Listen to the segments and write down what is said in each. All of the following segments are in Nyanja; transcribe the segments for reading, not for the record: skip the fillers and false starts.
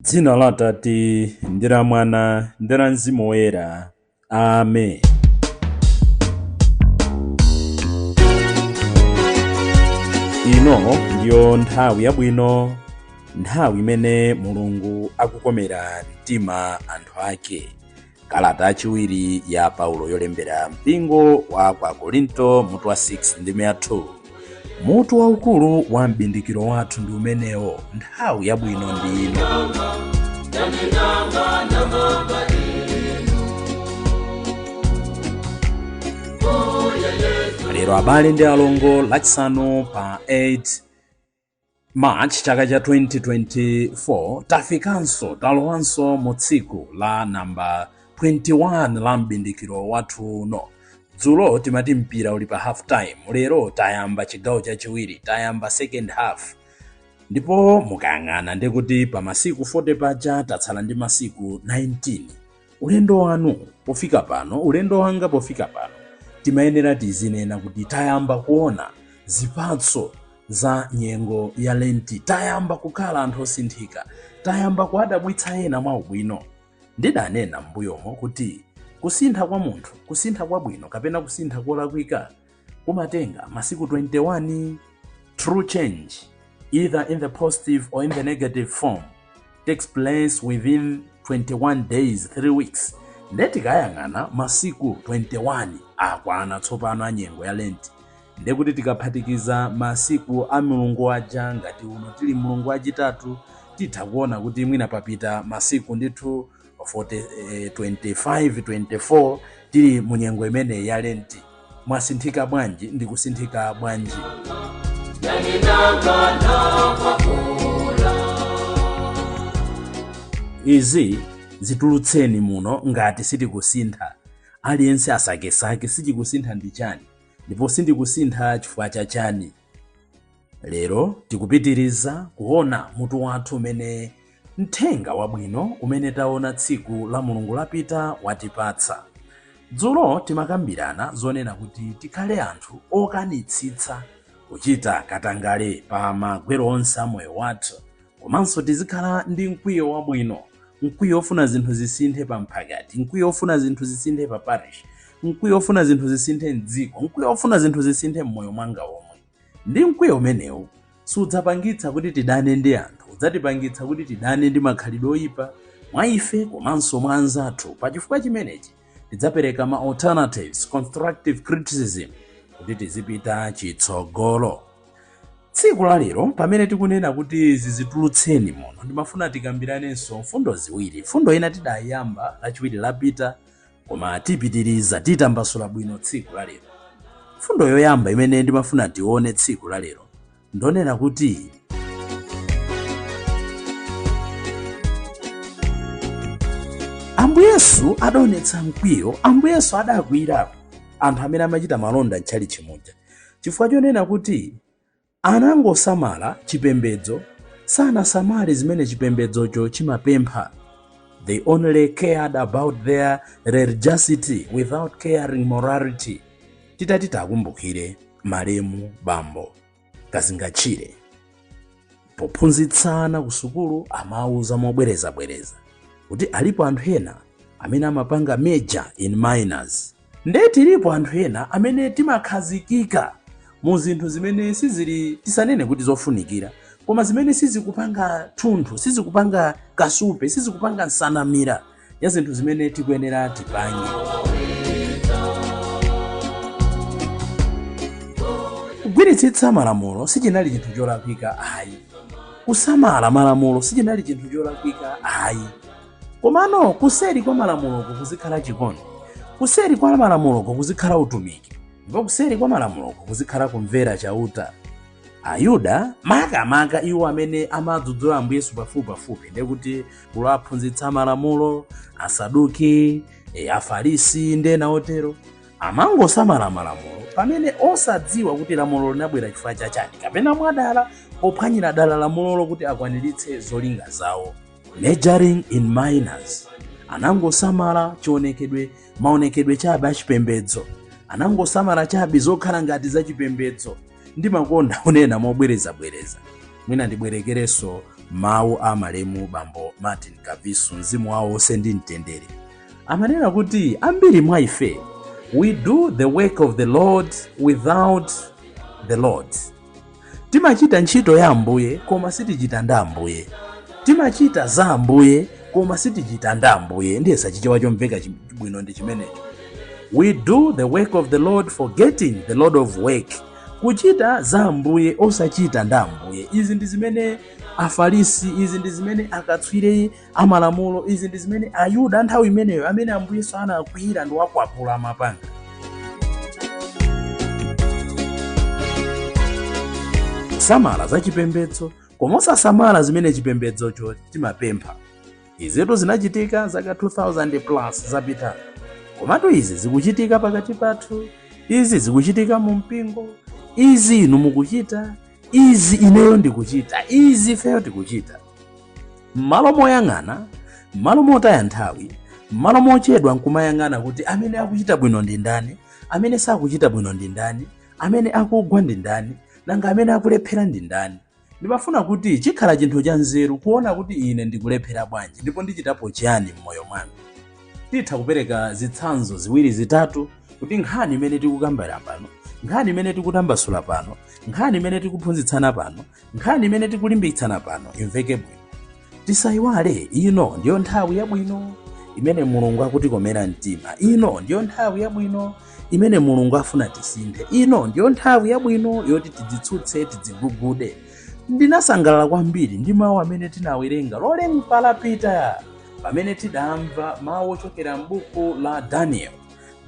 Dzina la Atate ndi la Mwana ndi la Mzimu Woyera. Amen. Ino ndiyo nthawi yabwino, nthawi imene Mulungu akukomera mtima anthu ake. Kalata yachiwiri ya Paulo yolembera mpingo wa kwa Korinto, mutu wa 6 ndime ya 2. Mutu waukulu wa m'bindikiro wathu ndi umenewo, nthawi yabwino ndi ino. Lero abale ndi alongo, Lachisanu pa 8 March chaka cha 2024, tafikanso, talowanso mu tsiku la namba 21 la m'bindikiro wathu uno. Dzulo timati mpira uli pa half time, lero tayamba chigawo chachiwiri, tayamba second half. Ndipo mukayang'ana ndikuti pa masiku 40 paja tatsala ndi masiku 19. Ulendo wanu pofika pano, ulendo wanga pofika pano, timayenera tizinena kuti tayamba kuona zipatso za nyengo ya Lenti, tayamba kukhala anthu osinthika, tayamba kuwadabwitsa ena mwa ubwino. Ndidanena m'mbuyomo kuti kusintha kwa munthu, kusintha kwabwino kapena kusintha kolakwika, kumatenga masiku 21. True change, either in the positive or in the negative form, takes place within 21 days, 3 weeks. Nde tikayang'ana masiku 21 akwana tsopano a nyengo ya Lenti, ndekuti tikaphatikiza masiku a mulungu aja, ngati uno tili mulungu wachitatu, titha kuona kuti mwina papita masiku ndithu 40, 25, 24 tili mu nyengo imene ya Lenti. Mwasinthika bwanji? Ndikusinthika bwanji? Izi zitulutseni muno ngati sitikusintha. Aliyense asakesake sichikusintha ndi chani, ndipo sindikusintha chifukwa cha chani. Lero tikupitiriza kuona mutu wathu umene mthenga wabwino umene taona tsiku la Mulungu lapita watipatsa. Dzulo timakambirana zonena kuti tikhale anthu okanitsitsa kuchita katangale pa magwero onse a moyo wathu, komanso tizikhala ndi mkwiyo wabwino, mkwiyo ofuna zinthu zisinthe pa mphakati, mkwiyo ofuna zinthu zisinthe pa parish, mkwiyo ofuna zinthu zisinthe mdziko, mkwiyo ofuna zinthu zisinthe mmoyo mwanga omwe. Ndi mkwiyo umenewu sudzapangitsa kuti tidane ndi anthu, udzatipangitsa kuti tidane ndi makhalidwe oyipa mwa ife komanso mwa anzathu. Pa chifukwa chimenechi tidzapereka ma alternatives, constructive criticism, kuti tizipita chitsogolo. Tsiku la lero, pamene tikunena kuti zizitulutseni muno, ndimafuna tikambiranenso mfundo ziwiri. Mfundo ina tidayamba Lachiwiri lapita, koma tipitiriza, titambasula bwino tsiku la lero. Mfundo yoyamba imene ndimafuna tione tsiku la lero ndonena kuti Ambuye Yesu adaonetsa mkwiyo. Ambuye Yesu adakwiyira anthu amene amachita malonda mtchalitchi muja chifukwa chonena kuti anangosamala chipembedzo, sanasamale zimene chipembedzocho chimapempha. They only cared about their religiosity without caring morality. Titati takumbukire malemu bambo Kazingatchire, pophunzitsana ku sukulu amauza mobwerezabwereza kuti alipo anthu ena amene amapanga major in minors. Nde tilipo anthu ena amene timakhazikika mu zinthu zimene sizili, tisanene kuti zofunikira, koma zimene sizikupanga thunthu, sizikupanga kasupe, sizikupanga nsanamira ya zinthu zimene tikuyenera tipange. Kugwiritsitsa malamulo sichinali chinthu cholakwika ayi, kusamala malamulo sichinali chinthu cholakwika ayi, komano kuseri kwa malamuloko kuzikhala chikondi, kuseri kwa malamuloko kuzikhala utumiki, ndipo kuseri kwa malamuloko kuzikhala kumvera Chauta. Ayuda, makamaka iwo amene amadzudzula Ambuye Yesu pafupipafupi, ndiye kuti kuwaphunzitsa malamulo, Asaduki, Afarisi ndi ena otero, amangosamala malamulo pamene osadziwa kuti lamulo linabwera chifukwa chachani, kapena mwadala pophwanyira dala lamulolo kuti akwaniritse zolinga zawo. Majoring in minors, anangosamala chionekedwe, maonekedwe chabe achipembedzo, anangosamala chabe zokhala ngati zachipembedzo. Ndimakonda kunena mobwerezabwereza, mwina ndibwerekerenso Mawu a malemu bambo Martin Kavisu, mzimu wawo uuse ndi mtendere, amanena kuti ambiri mwa ife, we do the work of the Lord without the Lord. Timachita ntchito ya Ambuye koma sitichita ndi Ambuye. Timachita za Ambuye koma sitichita ndi Ambuye. Ndiye sachichewa chomveka bwino ndi chimenecho. We do the work of the Lord forgetting the Lord of work. Kuchita za Ambuye osachita ndi Ambuye. Izi ndi zimene Afarisi, izi ndi zimene akatswiri amalamulo, izi ndi zimene Ayuda nthawi imeneyo amene Ambuye anakwiyira ndi wakwapula amapanga. Samala za chipembedzo koma osasamala zimene chipembedzocho timapempha. Izitu zinachitika zaka 2000 plus zapitazo, komatu izi zikuchitika pakati pathu, izi zikuchitika mu mpingo, izi inu mukuchita, izi ineyo ndikuchita, izi ifeyo tikuchita. M'malo moyang'ana, m'malo motaya nthawi, m'malo mochedwa nkumayang'ana kuti amene akuchita bwino ndi ndani, amene sakuchita bwino ndi ndani, amene akugwa ndi ndani, nanga amene akulephera ndi ndani, ndimafuna kuti chikhala chinthu cha nzeru kuona kuti ine ndikulephera bwanji ndipo ndichitapo chiyani m'moyo mwanga. Titha kupereka zitsanzo ziwiri zitatu kuti nkhani imene tikukambira pano, nkhani imene tikutambasula pano, nkhani imene tikuphunzitsana pano, nkhani imene tikulimbikitsana pano imveke bwino. Tisayiwale, ino ndiyo nthawi yabwino imene Mulungu akutikomera mtima. Ino ndiyo nthawi yabwino imene Mulungu afuna tisinthe. Ino ndiyo nthawi yabwino yoti tidzitsutse, tidzigugude. Ndinasangalala kwambiri ndi mawu amene tinawerenga Lolemba lapita pamene tidamva mawu ochokera m'buku la Daniel.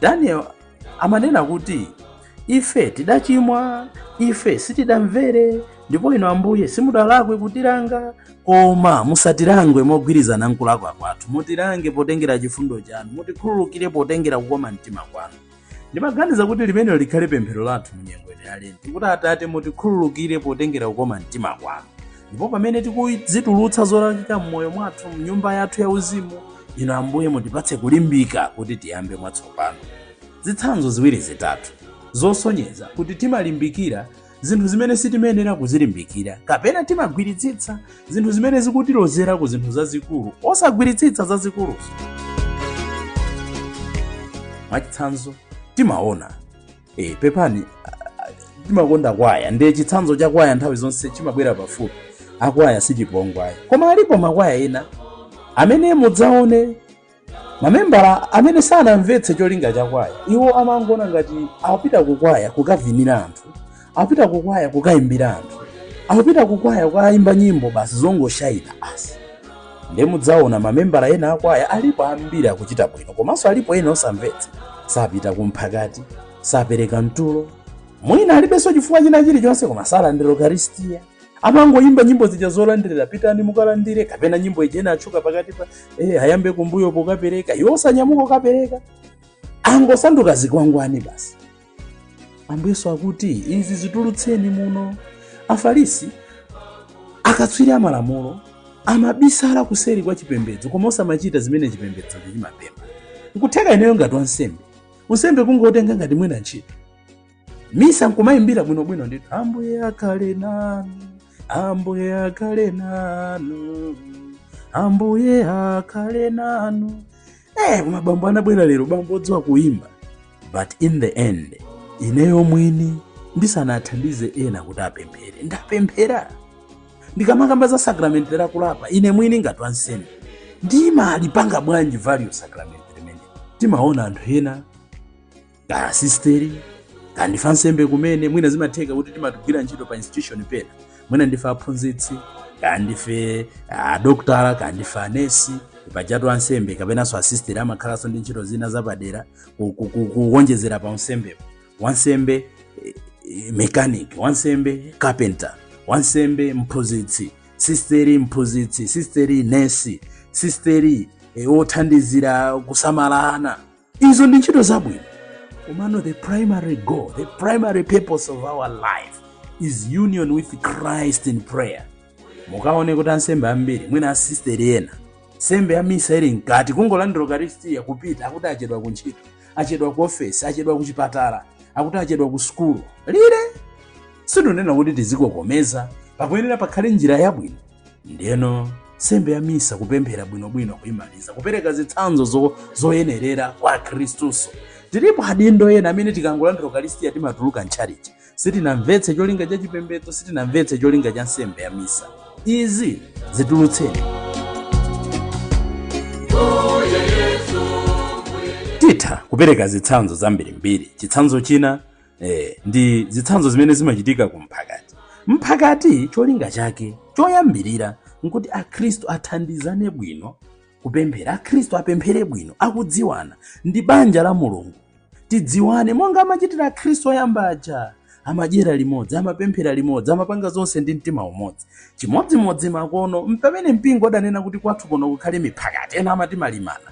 Daniel amanena kuti ife tidachimwa, ife sitidamvere, ndipo inu Ambuye simudalakwe kutilanga, koma musatilange mogwirizana nkulakwa kwathu, mutilange potengera chifundo chanu, mutikhululukire potengera kukoma mtima kwanu. Ndimaganiza kuti limenelo likhale pemphero lathu mu nyengo ino ya Lenti, kuti Atate mutikhululukire potengera kukoma mtima kwanu. Ndipo pamene tikudzitulutsa zolakwika m'moyo mwathu, m'nyumba yathu ya uzimu, inu Ambuye mutipatse kulimbika kuti tiyambe mwatsopano. Zitsanzo ziwiri zitatu zosonyeza kuti timalimbikira zinthu zimene sitimayenera kuzilimbikira, kapena timagwiritsitsa zinthu zimene zikutilozera ku zinthu zazikulu osagwiritsitsa zazikuluzo. Mwachitsanzo, timaona pepani, timakonda kwaya, ndiye chitsanzo cha kwaya nthawi zonse chimabwera pafupi. Akwaya sichipongwe, koma alipo makwaya ena amene mudzaone mamembala amene sanamvetse cholinga cha kwaya. Iwo amangoona ngati akupita kukwaya kukavinira anthu, akupita kukwaya kukayimbira anthu, akupita kukwaya kukayimba nyimbo basi zongoshayina basi. Ndiye mudzaona mamembala ena akwaya alipo ambiri akuchita bwino, komanso alipo ena osamvetsa, sapita kumphakati, sapereka mtulo, mwina alibenso chifukwa china chilichonse, koma salandira Ukaristiya, amangoyimba nyimbo zija zolandirira, pitani mukalandire, kapena nyimbo ija ena atchuka pakati pa ayambe kumbuyo pokapereka, iwo osanyamuka okapereka, angosanduka zikwangwani basi. Ambuye akuti izi zitulutseni muno. Afarisi, akatswiri amalamulo, amabisala kuseri kwa chipembedzo koma osamachita zimene chipembedzo chimapempha. Nkutheka ineyo ngati wansembe, unsembe kungotenga ngati mwina ntchito, misa nkumayimbira bwinobwino ndithu, Ambuye akhale nanu, Ambuye akhale nanu, Ambuye akhale nanu. Koma bambo anabwera lero, bambo odziwa kuimba. But in the end, ineyo mwini ndisanathandize ena kuti apemphere, ndapemphera. Ndikamakamba za sakramenti lakulapa, ine mwini ngati wansembe ndimalipanga bwanji value sakramenti limene? Timaona anthu ena, kaya asisteri, kaya ndife ansembe kumene, mwina zimatheka kuti timatugwira ntchito pa institution pena, mwina ndife aphunzitsi, kaya ndife adokotala, kaya ndife anesi. Pajatu ansembe kapenanso asisteri amakhalanso ndi ntchito zina zapadera kuwonjezera pa unsembepo. Wansembe mechanic, wansembe carpenter, wansembe mphunzitsi, sisteri mphunzitsi, sisteri nesi, sisteri wothandizira kusamala ana. Izo ndi ntchito zabwino, komano the primary goal, the primary purpose of our life is union with Christ in prayer. Mukaone kuti ansembe ambiri, mwina asisteri ena, nsembe ya misa ili mkati, kungolandira Ukaristiya kupita, akuti achedwa ku ntchito, achedwa ku ofesi, achedwa ku chipatala, akuti achedwa ku sukulu. Lire sindinena kuti tizikokomeza, pakuyenera pakhale njira yabwino. Ndiyeno nsembe ya misa, kupemphera bwinobwino, kuyimaliza, kupereka zitsanzo zoyenerera kwa akhristuso. Tilipo adindo ena amene tikangolandira ukaristiya timatuluka ntchalichi. Sitinamvetse cholinga cha chipembedzo, sitinamvetse cholinga cha nsembe ya misa. Izi zitulutseni. Titha kupereka zitsanzo zambirimbiri. Chitsanzo china ndi zitsanzo zimene zimachitika ku mphakati. Mphakati cholinga chake choyambirira nkuti akhristu athandizane bwino kupemphera, akhristu apemphere bwino akudziwana, ndi banja la Mulungu, tidziwane monga amachitira akhristu oyamba aja. Amadyera limodzi, amapemphera limodzi, amapanga zonse ndi mtima umodzi. Chimodzimodzi makono pamene mpingo adanena kuti kwathu kuno kukhale miphakati, ena amati malimana,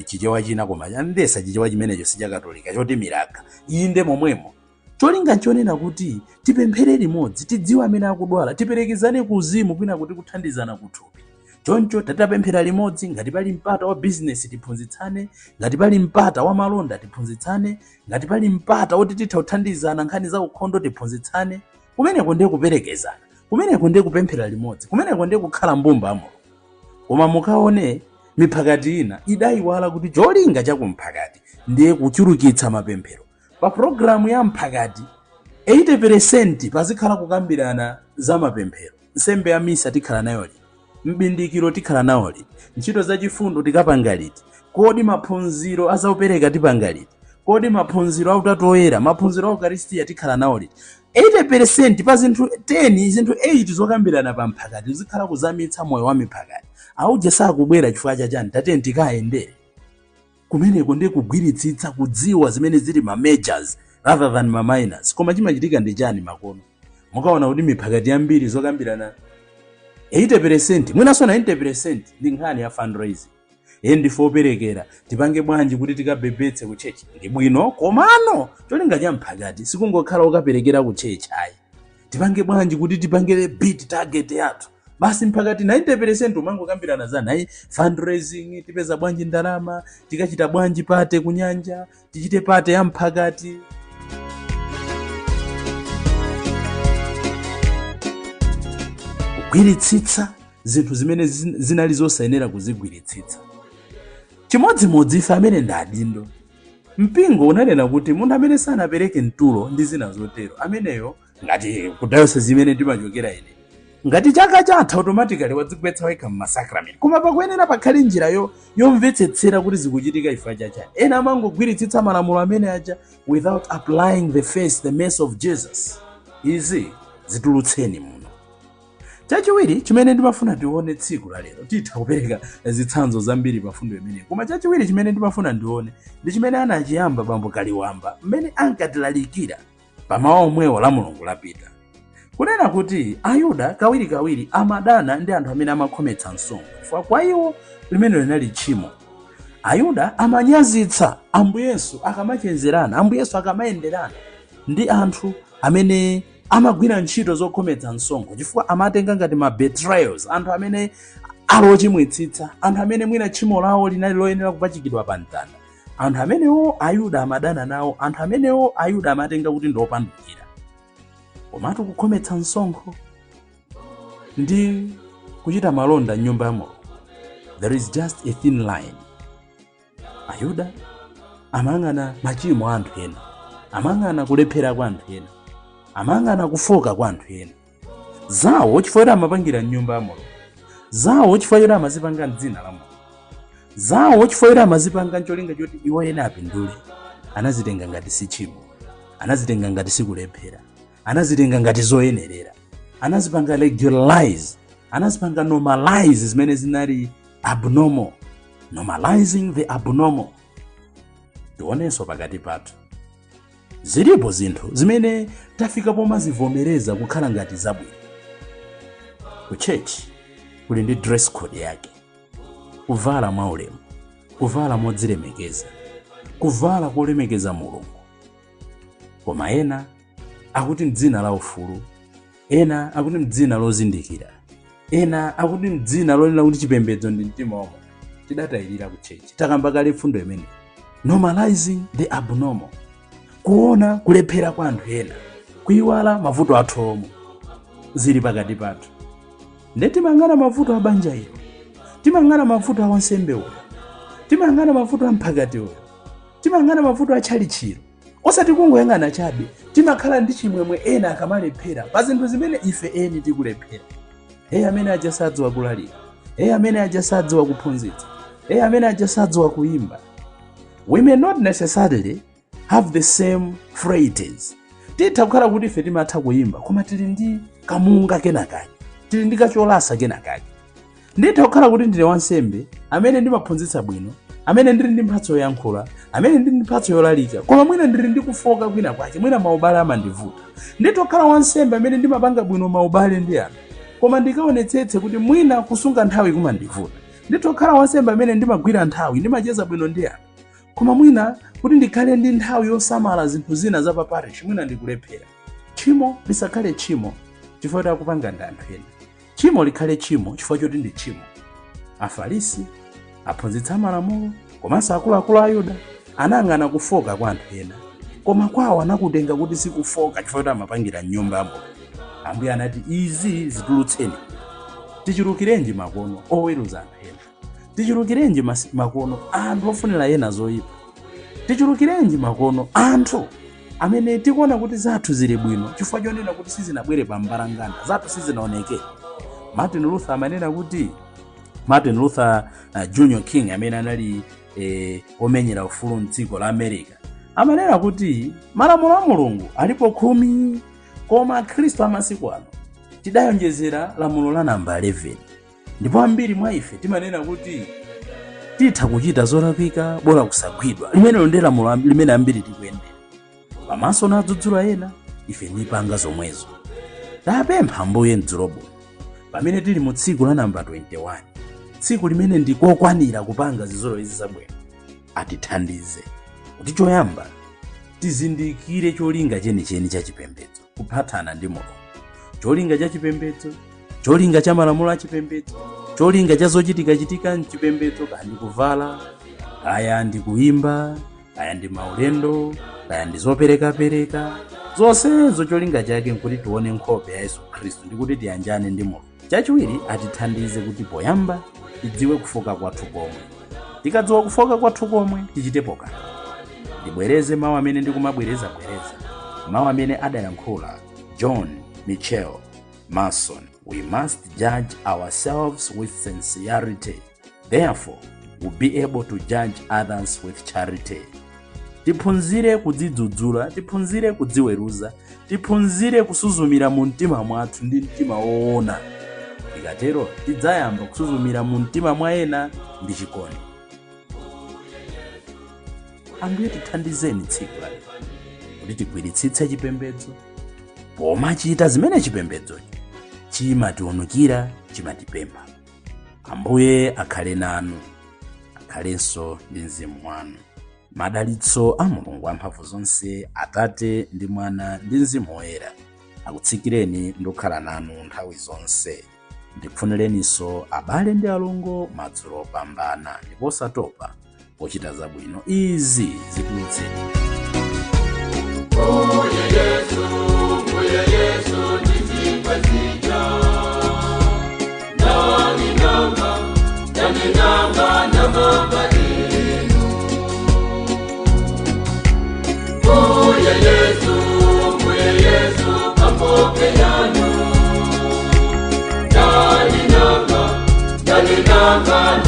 Chichewa china, koma chandesa Chichewa chimenecho si Chakatolika, choti miraga. Inde, momwemo cholinga chonena kuti tipemphere limodzi, tidziwe amene akudwala, tiperekezane ku uzimu kwina kuti kuthandizana kuthupi. Choncho tatapemphera limodzi, ngati pali mpata wa bizinesi tiphunzitsane, ngati pali mpata wa malonda tiphunzitsane, ngati pali mpata woti titha kuthandizana nkhani za ukhondo tiphunzitsane. Kumeneko ndiye kuperekezana, kumeneko ndiye kupemphera limodzi, kumeneko ndiye kukhala mbumba ya Mulungu. Koma mukaone miphakati ina idayiwala kuti cholinga cha kumphakati ndiye kuchulukitsa mapemphero. Pa pulogalamu ya mphakati 80% pazikhala kukambirana za mapemphero. Nsembe ya misa tikhala nayo liti? Mbindikiro tikhala nawo liti? Ntchito zachifundo tikapanga liti? Kodi maphunziro azaupereka tipanga liti? Kodi maphunziro autatu oyera, maphunziro a ukaristiya tikhala nawo liti? 80% pa zinthu 10, zinthu 8 zokambirana pa mphakati zikhala kuzamitsa moyo wa miphakati. Auje sakubwera chifukwa chachani? Tatiyeni tikayendere. Kumeneko ndiye kugwiritsitsa, kudziwa zimene zili ma majors rather than ma minors. Koma chimachitika ndi chani makono? Mukaona kuti miphakati yambiri zokambirana 80%, mwinanso 90%, ndi nkhani ya fundraising. Iye ndife operekera, tipange bwanji kuti tikabebetse ku church? Ndi bwino, komano cholinga cha mphakati sikungokhala okaperekera ku church ayi. Tipange bwanji kuti tipangire beat target yathu? Basi, mphakati 90% umangokambirana za nayi fundraising, tipeza bwanji ndalama, tikachita bwanji party kunyanja, tichite party ya mphakati. Kugwiritsitsa zinthu zimene zinali zosayenera kuzigwiritsitsa. Chimodzimodzi ife amene ndi adindo, mpingo unanena kuti munthu amene sanapereke mtulo ndi zina zotero, ameneyo, ngati ku diocese imene ndimachokera ine, ngati chaka chatha, automatically wadzigwetsa wekha mmasakramenti. Koma pakuyenera pakhale njira yomvetsetsera kuti zikuchitika ifa chachani. Ena amangogwiritsitsa malamulo amene aja without applying the face, the mercy of Jesus. Izi zitulutseni muno. Chachiwiri chimene ndimafuna tione tsiku la lero, titha kupereka zitsanzo zambiri pa fundo imeneyi, koma chachiwiri chimene ndimafuna ndione ndi chimene anachiyamba bambo Kaliwamba mmene ankatilalikira pamawa omwewo la Mulungu lapita, kunena kuti Ayuda kawirikawiri amadana ndi anthu amene amakhometsa msonkho, chifukwa kwa iwo limene linali tchimo. Ayuda amanyazitsa Ambuye Yesu akamachezerana, Ambuye Yesu akamayenderana ndi anthu amene amagwira ntchito zokhometsa msonkho, chifukwa amatenga ngati ma betrayals, anthu amene ali ochimwitsitsa, anthu amene mwina tchimo lawo linali loyenera kupachikidwa pa mtanda. Anthu amenewo Ayuda amadana nawo, anthu amenewo Ayuda amatenga kuti ndi opandukira. Komatu kukhometsa msonkho ndi kuchita malonda mnyumba ya Mulungu, there is just a thin line. Ayuda amayang'ana machimo a anthu ena, amayang'ana kulephera kwa anthu ena, amayang'ana kufoka kwa anthu ena. Zawo chifukwa choti amapangira mnyumba ya Mulungu, zawo chifukwa choti amazipanga mdzina la Mulungu, zawo chifukwa choti amazipanga ncholinga choti iwo ena apindule, anazitenga ngati si tchimo, anazitenga ngati sikulephera, anazitenga ngati zoyenerera, anazipanga regularize, anazipanga normalize zimene zinali abnormal. Normalizing the abnormal. Tionenso pakati pathu, zilipo zinthu zimene tafika pomazivomereza kukhala ngati zabwino. Ku church kuli ndi dress code yake, kuvala mwaulemu, kuvala modzilemekeza, kuvala kolemekeza Mulungu. Koma ena akuti mdzina la ufulu, ena akuti mdzina lozindikira, ena akuti mdzina lonena kuti chipembedzo ndi mtima wa munthu, tidatayirira ku church. Takamba kale fundo imene, normalizing the abnormal, kuona kulephera kwa anthu ena, kuyiwala mavuto athu omwe zili pakati pathu. Nde timayang'ana mavuto a banja ilo, timayang'ana mavuto a wansembe uyo, timayang'ana mavuto a mphakati uyo, timayang'ana mavuto a tchalitchilo, osati kungoyang'ana chabe. Timakhala ndi chimwemwe ena akamalephera pa zinthu zimene ife eni tikulephera. Eye amene aja sadziwa kulalika, eye amene aja sadziwa kuphunzitsa, eye amene aja sadziwa kuyimba. We may not necessarily have the same frailties. Titha kukhala kuti ife timatha kuyimba, koma tili ndi kamunga kenakake, tili ndi kacholasa kenakake. Nditha kukhala kuti ndine wansembe amene ndimaphunzitsa bwino, amene ndili ndi mphatso yoyankhula, amene ndili ndi mphatso yolalika, koma mwina ndili ndi kufoka kwina kwake, mwina maubale amandivuta. Nditha kukhala wansembe amene ndimapanga bwino maubale ndi anthu, koma ndikaonetsetse kuti mwina kusunga nthawi kumandivuta. Nditha kukhala wansembe amene ndimagwira nthawi, ndimacheza bwino ndi anthu, koma mwina kuti ndikhale ndi nthawi yosamala zinthu zina za pa parish, mwina ndikulephera. Tchimo lisakhale tchimo chifukwa choti akupanga ndi anthu ena. Tchimo likhale tchimo chifukwa choti ndi tchimo. Afarisi, aphunzitsa malamulo komanso akuluakulu a Ayuda anayang'ana kufoka kwa anthu ena, koma kwawo anakutenga kuti sikufoka chifukwa choti amapangira mnyumba ya Mulungu. Ambuye anati, "Izi zitulutseni." Tichulukirenji makono oweruza anthu ena? Tichulukirenji makono anthu ofunira ena zoyipa? Tichulukirenji makono anthu amene tikuona kuti zathu zili bwino chifukwa chonena kuti sizinabwere pa mbalanganda, zathu sizinaoneke? Martin Luther amanena kuti, Martin Luther Junior King, amene anali omenyera ufulu mdziko la America, amanena kuti malamulo a Mulungu alipo 10, koma Akhristu amasiku ano tidayonjezera lamulo la namba 11. Ndipo ambiri mwa ife timanena kuti titha kuchita zolakwika, bola kusagwidwa. Limenelo ndi lamulo limene ambiri tikuyendera. Pamaso nadzudzula ena, ife ndipanga zomwezo. Tapempha Ambuye mdzulo buno, pamene tili mu tsiku la namba 21, tsiku limene ndikokwanira kupanga zizolowezi zabwino, atithandize kuti choyamba tizindikire cholinga chenicheni cha chipembedzo, kuphatana ndi Mulungu. Cholinga cha chipembedzo, cholinga cha malamulo a chipembedzo, cholinga cha zochitikachitika mchipembedzo, kaya ndi kuvala, kaya ndi kuyimba, kaya ndi maulendo, kaya ndi zoperekapereka, zonsezo cholinga chake nkuti tione nkhope ya Yesu Khristu ndi kuti tiyanjane ndi Mulungu. Chachiwiri, atithandize kuti poyamba tidziwe kufoka kwathu komwe. Tikadziwa kufoka kwathu komwe, tichitepo kanthu. Ndibwereze mawu amene ndikumabwerezabwereza, mawu amene adayankhula John Michel Mason: "We must judge ourselves with sincerity, therefore we'll be able to judge others with charity." Tiphunzire kudzidzudzula, tiphunzire kudziweruza, tiphunzire kusuzumira mu mtima mwathu ndi mtima woona. Tikatero tidzayamba kusuzumira mu mtima mwa ena ndi chikondi. Ambuye, tithandizeni tsiku la lero kuti tigwiritsitse chipembedzo pomachita zimene chipembedzocho chimatiwunikira, chimatipempha. Ambuye akhale nanu. Akhalenso ndi mzimu wanu. Madalitso a Mulungu amphamvu zonse, Atate ndi Mwana ndi Mzimu Woyera, akutsikireni ndi kukhala nanu nthawi zonse. Ndikufunireninso abale ndi alongo madzulo opambana, ndipo osatopa pochita zabwino. Izi zitulutseni. Mbuye Yesu, Mbuye Yesu, ndizikwezija. Ndani nanga, ndani nanga, namanga inu. Mbuye Yesu, Mbuye Yesu, pampoke yanu. Ndani nanga, ndani nanga.